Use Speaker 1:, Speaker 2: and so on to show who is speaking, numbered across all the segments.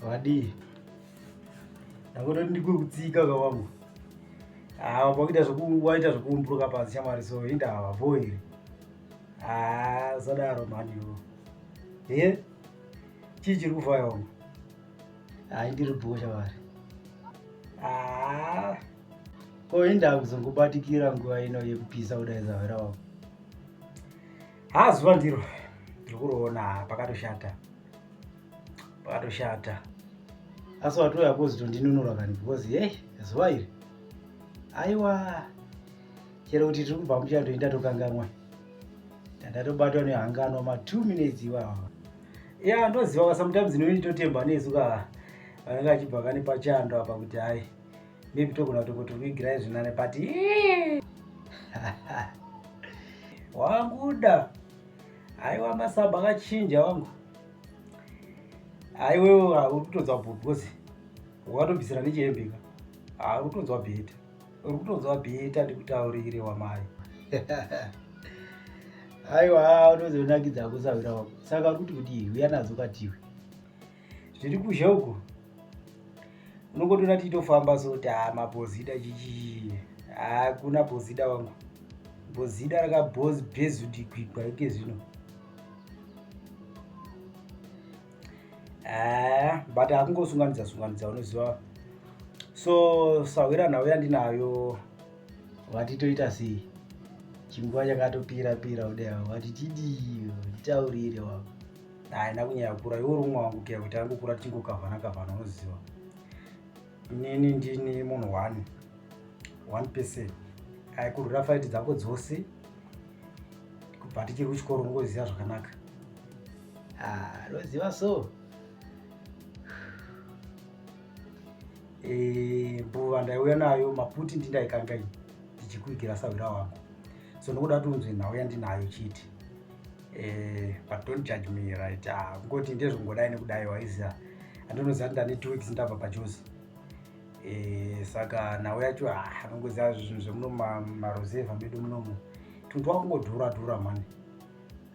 Speaker 1: Wadii? Ndakutoti ndikukutsika ka wangu. Ah, wakuita zvoku waita zvokuumburuka pasi shamwari so indava bho here. Ah, usadaro mhani iwe. He? Chii chiri kufaya wangu? Hayi ndiri bho shamwari. Ah. Ko indava kuzongobatikira nguva ino yekupisa kudai zahwera wangu. Ha zuva ndiro. Ndiri kuroona pakatoshata. Pakatoshata. Asi watouya kuzotondinunura kani because hey zuva iri. Aiwa. Chero kuti tiri kubva muchando ndatokanganwa. Ndatobatwa nehanganwa ma 2 minutes iwawa. Ya ndoziva ka sometimes inoni totemba nesu ka vanenge vachibva kani pachando apa kuti hai maybe togona kutokuigirai zvinane but wanguda haiwa masamba akachinja wangu haiwewe uri kutonzwa bho because wakatobvisira nechihembe ka uri kutonzwa bheta uri kutonzwa bheta ndikutaurire wamai. Aiwa unozonakidza kusahwira wako saka uri kuti kudii uya nadzo katiwe zviri kuzhe uku unongotoona tichitofamba so kuti haa mabhozida chichii hakuna bhozida wangu bhozida rakabhezudikigwa ike zvino but akungosunganidza sunganidza unoziva so sahwira nhau yandinayo wati toita sei chinguva chakatopira pira kudai wati tidii nditaurire wako haina kunyaya kura iwe uri umwe wangu keya kuti angokura tichingokavhana kavhana unoziva inini ndini munhu one one person aikurwira faiti dzako dzose kubva tichiri kuchikoro unongoziva zvakanaka. Ah, roziva so. Eh, mbuva ndaiuya nayo maputi ndindaikanga ini ndichikuigira sahwira wangu so ndokuda kuti unzwe nhau yandinayo chiti eh, but don't judge me right. Ah, kungoti ndezvongodai nekudai waiziva andinoziva kuti ndane 2 weeks ndabva pajozi. Eh, saka nhau yacho ah, anongoziva zvinhu zvemuno maruzevha medu munomu tunhu twakungodhura dhura mani.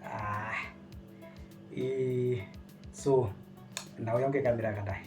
Speaker 1: Ah, eh, so nhau yangu yakamira yakadai.